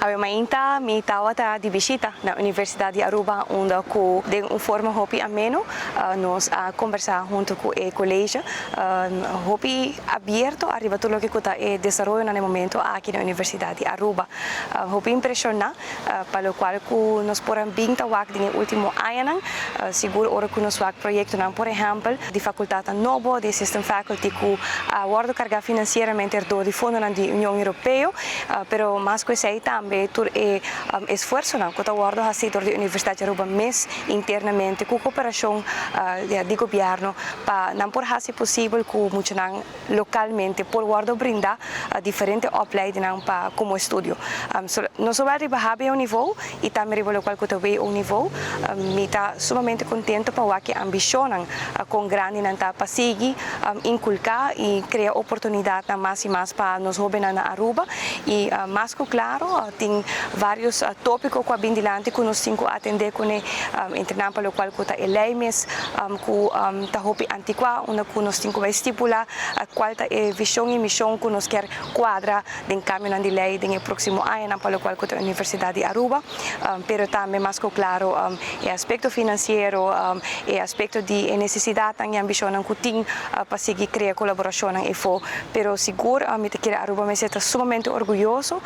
Awe mainta mi tawata di bishita na Universidad di Aruba, unda cu den un forma hopi ameno nos a conversa hunto cu e college, hopi abierto ariba tur loke ta e desaroyo na momento aki na Universidad di Aruba. Hopi impresiona pa locual cu nos por a bin ta wak den ultimo añanan, sigur ora cu nos wak proyectonan, por ehempel, di facultad nobo, di System Faculty, cu a wordo carga financieramente door di fondo di Union Europeo, pero mas cu esey tambe tur e esfuersonan cu ta wordo haci door di Universidad di Aruba mes internamente cu cooperacion di gobierno pa nan por haci posibel cu muchanan localmente por wordo brinda diferente opleidingen pa como estudio. So, no solamente riba HBO nivel y tambe riba locual cu ta WO nivel, mi ta sumamente contento pa wak e ambicionnan con grandi nan ta pa sigui inculca y crea oportunidad na mas y mas pa nos hobennan na Aruba y mas cu claro, tin varios topico cu a bin dilanti cu nos tin cu atende cune, entre nan pa locual cu ta e ley mes cu ta hopi anticua, unda cu nos tin cu stipula cual ta e vision y mision cu nos kier cuadra den cambio di ley den proximo aña pa locual cu ta Universidad di Aruba, pero tambe mas cu claro e aspecto financiero, e aspecto di necesidad y ambicion cu tin pa sigui crea colaboracion y fo, pero sigur mi ta kere Aruba mester ta sumamente orguyoso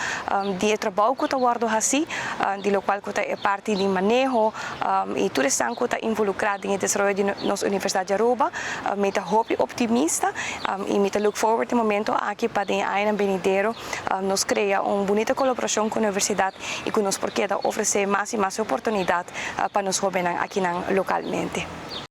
di e trabou cu ta wordo haci, di locual cu ta parti di maneho y tur esnan cu ta involucra den desaroyo di nos Universidad di Aruba. Mi ta hopi optimista y mi ta look forward e momento aki pa den aña venidero nos crea un bunita colaboracion cu e universidad y cu nos por keda ofrece mas y mas oportunidad pa nos hobennan aki localmente.